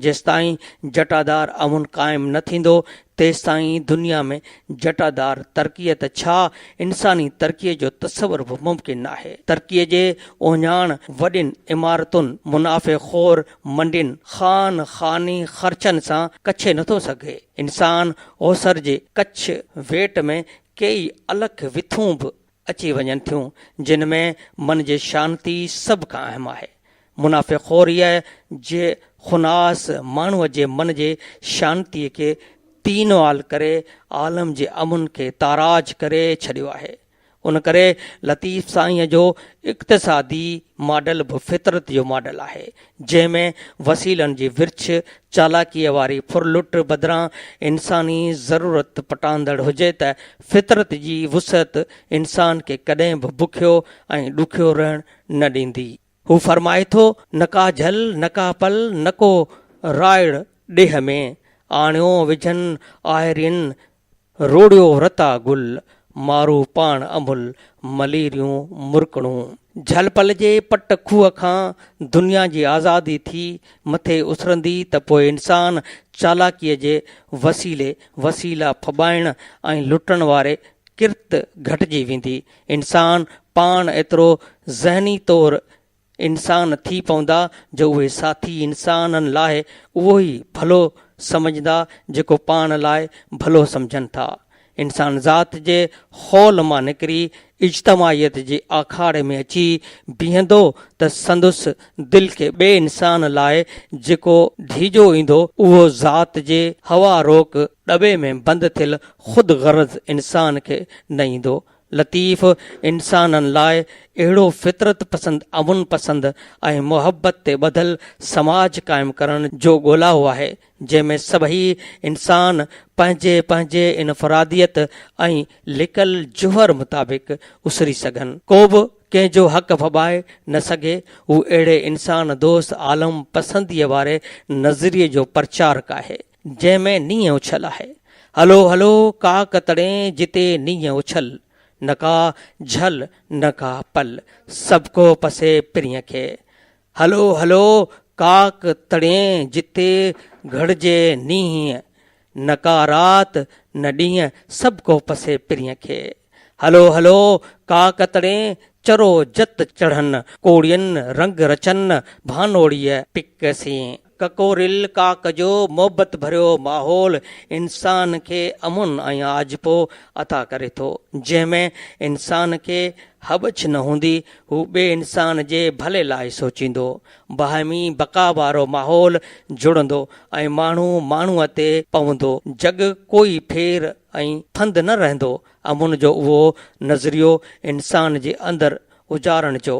جيستائين جٽادار امن قائم نه ٿيندو، تيستائين دنيا ۾ جٽادار ترقيء ته ڇا انساني ترقيء جو تصور به ممڪن ناهي. ترقيء جي اهڃاڻ وڏين عمارتن، منافع خور منڊين، خان خاني خرچن سان ڪڇي نٿو سگهي. انسان اوسر جي ڪڇ ويٽ ۾ ڪيئي الک وٿون به اچي وڃن ٿيون، جن ۾ من جي شانتي سڀ کان اهم آهي. منافع خوريء جي خناس ماڻهوء جي من جي شانتيء کي تين وال ڪري عالم جي امن کي تاراج ڪري ڇڏيو آهي. ان ڪري لطيف سائينء جو اقتصادي ماڊل به فطرت جو ماڊل آهي، جنهن ۾ وسيلن جي ورڇ چالاڪيء واري ڦرلٽ بدران انساني ضرورت پٽاندڙ هجي ته فطرت جي وسعت انسان کي ڪڏهن به بکيو ۽ ڏکيو رهڻ نه ڏيندي. هو فرمائي ٿو، نه ڪا جهل، نه ڪا پل، نه ڪو رائڙ ڏيهه ۾، آڻيو وجهن آهرين روڙيو رتا گل، مارو پاڻ امل، مليريون مرڪڻون. جهل پل جي پٽ کوهه کان دنيا جي آزادي ٿي مٿي اسرندي ته پوء انسان چالاڪيء جي وسيلي وسيلا ڦٻائڻ ۽ لٽڻ واري ڪرت گهٽجي ويندي. انسان پاڻ ايترو ذهني طور انسان ٿي پوندا جو اهي ساٿي انسانن لاء اهو ئي ڀلو سمجهندا جيڪو پاڻ لاء ڀلو سمجهن ٿا. انسان ذات جي خول مان نڪري اجتماعيت جي آکاڙي ۾ اچي بيهندو ته سندس دل کي ٻئي انسان لاء جيڪو ڍيڄو ايندو اهو ذات جي هوا روڪ ڏٻي ۾ بند ٿيل خود غرض انسان کي نه ايندو. لطيف انسانن لاء اهڙو فطرت پسند، امن پسند ۽ محبت تي ٻڌل سماج قائم ڪرڻ جو ڳولائو آهي، جنهن ۾ سڀئي انسان پنهنجي پنهنجي انفراديت ۽ لڪل جوهر مطابق اسري سگهن. ڪو به ڪنهن جو حق ڦٻائي نه سگهي. هو اهڙي انسان دوست عالم پسنديء واري نظريي جو پرچارڪ آهي. جنهن ۾ نينهن اڇل آهي. هلو هلو ڪاڪ تڙين جتي نينهن اڇل، نه ڪا جهل نه ڪا پل، سڀڪو پسي پرينء کي. هلو هلو ڪاڪ تڙين جتي گهڙجي نينهن، نه ڪا رات نه ڏينهن، سڀڪو پسي پرينء کي. هلو هلو ڪاڪ تڙين چرو جت چڙهن، ڪوڙين رنگ رچن ڀانوڙيء پڪ سين. ڪڪوريل ڪاڪ جو محبت ڀريو ماحول انسان کي امن ۽ آجپو عطا ڪري ٿو، جنهن ۾ انسان کي هٻڇ نه هوندي، هو ٻئي انسان جي ڀلي لاء سوچيندو. باهمي بقا وارو ماحول جڙندو ۽ ماڻهو ماڻهوء تي پوندو، جڳ ڪوئي ڦير ۽ ڦند نه رهندو. امن جو اهو نظريو انسان جي اندر اجارڻ جو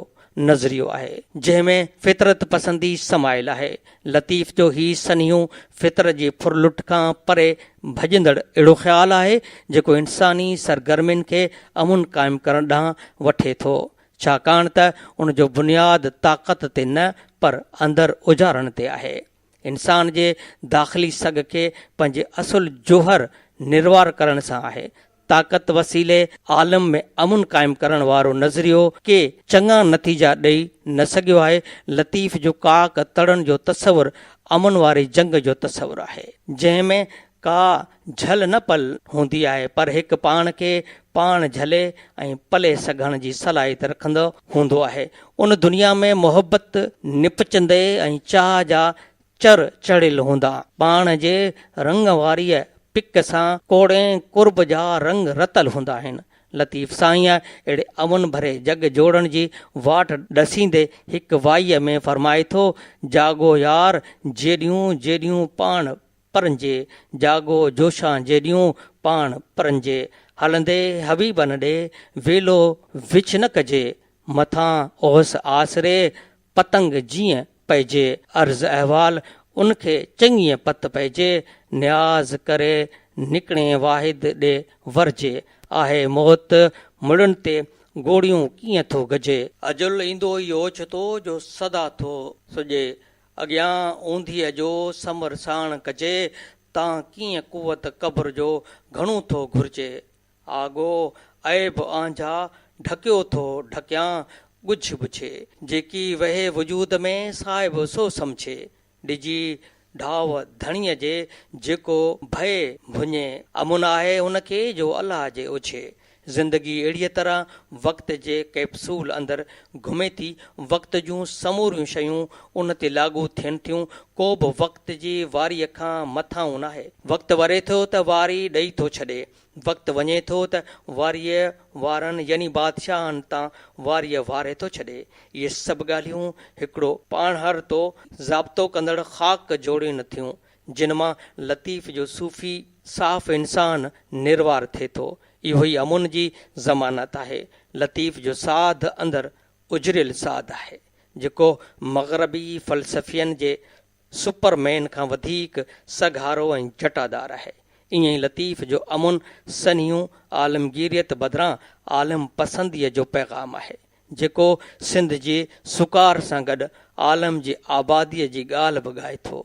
نظريو آهي، جنهن ۾ فطرت پسندي سمايل آهي. لطيف جو هي سنيهو فطرت جي ڦرلٽ کان پري ڀڄندڙ اهڙو خيال آهي، جيڪو انساني سرگرمين کي امن قائم ڪرڻ ڏانهن وٺي ٿو، ڇاڪاڻ ته ان جو بنياد طاقت تي نه پر اندر اجارڻ تي آهي. انسان جي داخلي سگهه کي پنهنجي اصل جوهر نروار ڪرڻ سان آهي. طاقت وسيلي عالم ۾ امن قائم ڪرڻ وارو نظريو ڪي چڱا نتيجا ڏئي نه سگهيو آهي. لطيف جو ڪاڪ تڙڻ جو تصور امن واري جنگ جو تصور آهي. جنهن ۾ ڪا جهل نه پل هوندي آهي پر هڪ پاڻ کي پاڻ جهلي ۽ پلي سگهڻ جي صلاحيت رکندو هوندو آهي. ان دنيا ۾ محبت نپچندي ۽ چاهه جا چر چڙهيل هوندا. پاڻ جي رڱ واريء پڪ سان ڪوڙين قرب جا رنگ رتل هوندا آهن. لطيف سائينء اهڙي امن ڀري جڳ جوڙڻ جي واٽ ڏسيندي هڪ وائيء ۾ فرمائي ٿو، جاڳو يار جيڏيون جيڏيون پاڻ پرنجي، جاڳو جوشان جيڏيون پاڻ پرنجي. هلندي حبيبن ڏي، ويلو وڇ نه ڪجي. مٿان اوس آسري، پتنگ جيئن پئجي. عرض احوال ان کي چڱيء پت پئجي. نياز ڪري نڪڻي واحد ڏي ورجي. آهي موت مڙن تي، گوڙيون ڪيئن ٿو گجي. اجل ايندو ئي اوچتو، جو سدا ٿو سڄي. اڳيان اونڌيء جو سمر ساڻ ڪجي، تان ڪيئن قوت قبر جو گهڻو ٿو گهرجي. آگو عيب آنجا ڍڪيو ٿو ڍڪيان ڳجهه ٻجهي. جيڪي وهي وجود ۾ صاحب سو سمجهي. ڏجي ڍاء ڌڻيء جي جيڪو ڀئي ڀڃي. امن آهي ان کي جو الله جي اجهي. زندگي اهڙيء طرح وقت جي ڪئپسول اندر گهمي ٿي، وقت جون سموريون شيون ان تي لاڳو ٿين ٿيون، ڪو به وقت جي واريء کان مٿانهون ناهي. وقت وري ٿو ته واري ڏئي ٿو ڇڏي، وقت وڃي ٿو ته واريء وارن يعني بادشاهن تان واريء واري ٿو ڇڏي. اهي سڀ ڳالهيون هڪڙو پاڻهرتو ضابطو ڪندڙ خاڪ جوڙين ٿيون، جن مان لطيف جو صوفي صاف انسان نروار ٿئي ٿو. اهو ئي امن جي ضمانت آهي. لطيف جو ساڌ اندر اجريل ساڌ آهي، جيڪو مغربي فلسفين جي سپر مين کان وڌيڪ سگهارو ۽ جٽادار آهي. ائين ئي لطيف جو امن سنهيون عالمگيريت بدران عالم پسنديء جو پيغام آهي، جيڪو سنڌ جي سڪار سان گڏ عالم جي آباديء جي ڳالهه به ڳائي ٿو.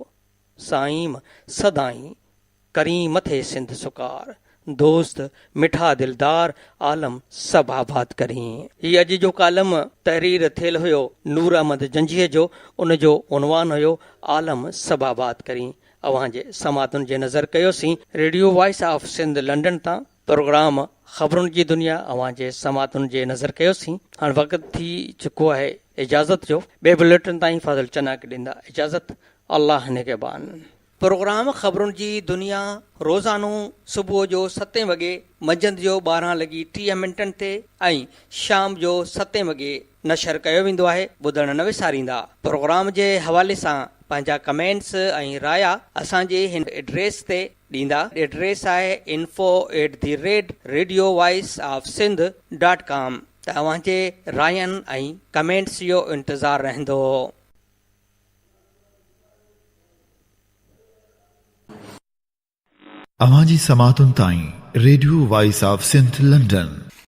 سائيم سدائين ڪرين مٿي سنڌ سڪار، دوست مٺا دلدار عالم سڀ آباد ڪرين. هي اڄ جو ڪالم تحرير ٿيل هيو نور احمد جنجهي جو، ان جو عنوان هيو عالم سڀ آباد ڪرين. اوهان جي سماعتن جي نظر ڪيوسين. Radio voice of Sindh London تان پروگرام خبرن جي دنيا اوهان جي سماعتن جي نظر ڪيوسين. هاڻ وقت ٿي چڪو آهي اجازت جو. ٻئي بليٽن تائين فاضل چنا کي ڏيندا اجازت. الله نگهبان. پروگرام خبرن جي دنيا روزانو صبح جو ستين وڳي، منجهند جو 12 لڳي 30 منٽن تي ۽ شام جو ستين وڳي نشر ڪيو ويندو آهي، ٻڌڻ نه وساريندا. پروگرام جي حوالي سان پنهنجا ڪمينٽس ۽ رايا اسان جي هن ايڊريس تي ڏيندا، ايڊريس آهي info at the rate radio voice of Sindh dot com ته اوهان جي راين ۽ ڪمينٽس جو انتظار رهندو. اوهان جي سماعتن تائين radio voice of Sindh London.